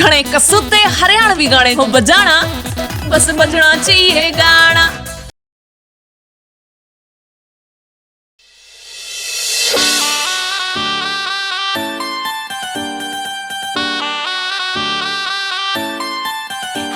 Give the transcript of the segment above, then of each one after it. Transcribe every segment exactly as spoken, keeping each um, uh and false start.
अने कसुते हरियाणवी गाने हो बजाना, बस बजना चाहिए गाना।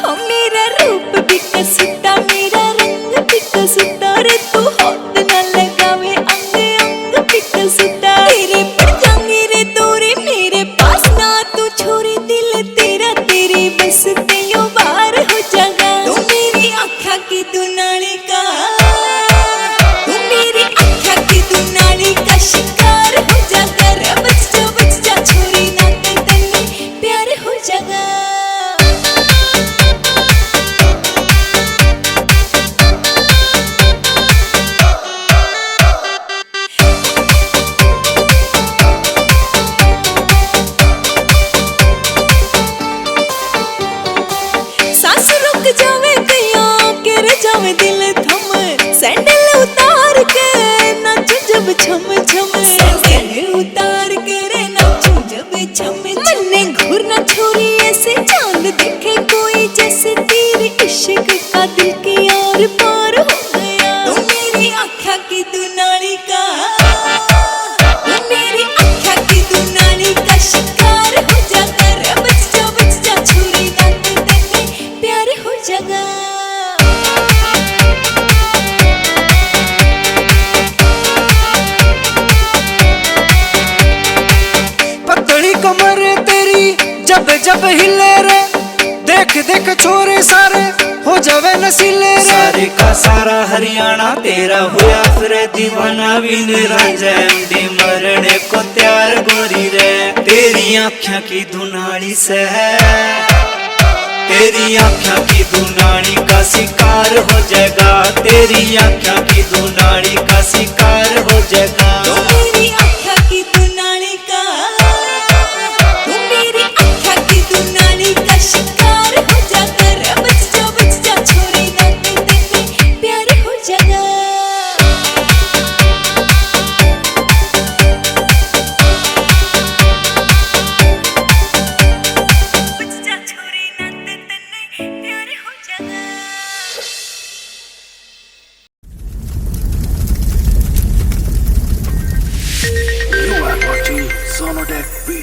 हो मेरा रूप भी कसुता, मेरा रंग भी कसुता रे, तू हाथ ना लगावे अंग अंग भी कसुता। तेरे पड़ जाऊंगी रे दूरी, मेरे पास ना तू छोरी, दिल तेरा तेरी बस ते यो बार हो जागा। तू मेरी आँख्या की दुनाली का, तू मेरी आँख्या की दुनाली का शिकार हो जागा रे। बच जा, बच जा छोरी, ना ते तन्ने प्यार हो जागा। सांस रुक जावे, कईयां गिर जावे दिल थम। सैंडल उतार के नाचूं जब छम छम। सैंडल उतार के रे नाचूं जब छम छम। मन्ने घूरना छोरी ऐसे, चांद दिखे कोई जैसे, तीर इश्क का दिल के आर पार हो गया। तू मेरी आँख्या की दुनाली का, तू मेरी आँख्या की दुनाली का शिकार हो जागा रे। बच जा, बच जा छोरी, ना ते तन्ने प्यार हो जागा। पतली कमर तेरी जब जब हिले रे, देख देख छोरे सारे हो जावे नशीले रे। सारे का सारा हरियाणा तेरा होया फिरे दीवाना, भी ने रांझे उंडे मरने को तैयार गोरी रे। तेरी आँख्या की दुनाली से, तेरी आँख्या की दुनाली का शिकार हो जागा, तेरी आँख्या की दुनाली का शिकार हो जागा। तू मेरी आँख्या की दुनाली का, तू मेरी आँख्या की दुनाली का शिकार हो जागा रे। बच जा, बच जा छोरी, ना ते तन्ने प्यार हो जागा। बच जा छोरी, ना ते तन्ने प्यार हो जागा। You are watching Sonotech B